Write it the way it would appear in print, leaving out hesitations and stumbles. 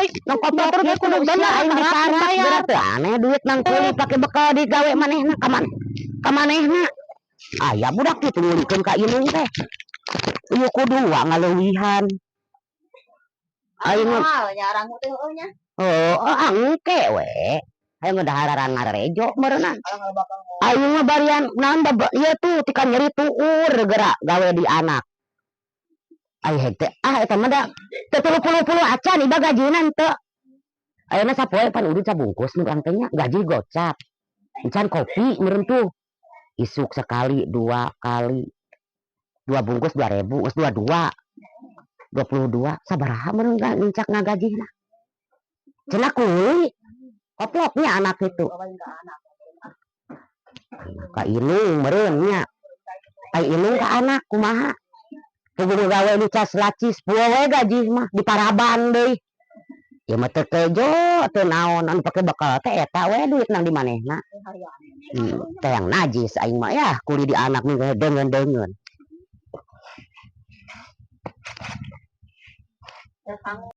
Euy, nang kotor ge kudu bener aing diparat geura teu aneh duit nang kuli pake bekal digawe manehna ka man ka manehna. Aya budak kitu ngulikeun ka indung teh. Ieu kudu ngaleuwihan. Aing mah Mahal nya arangu teh heueuh nya. Oh, angke we. Hayang ngedahararan ngarejo meureunna. Aing mah barian naon ieu tuh tika nyeri tuur geura gawe di anak. Ai heg teh ah eta mah da teu 30-puluh acan iba gajina henteu. Ayeuna sapoe pan udud sabungkus nu urang teh nya gaji gocap. Encan kopi meureun tuh. Isuk sekali, dua kali. Dua bungkus 2000, geus 22. 22 sabaraha meureun nincak ngagajihna. Cenah kuli. Koploknya anak itu. Ka indung meureun nya. Ai indung ka anak kumaha? Kudu gawe di cas lacis poe we gaji mah di paraban deui. Ieu mah teu kejo teu naon anu pake bekal teh eta we duit nang di manehna. Teh yang najis aing mah yah kuli di anak nu deungeun-deungeun.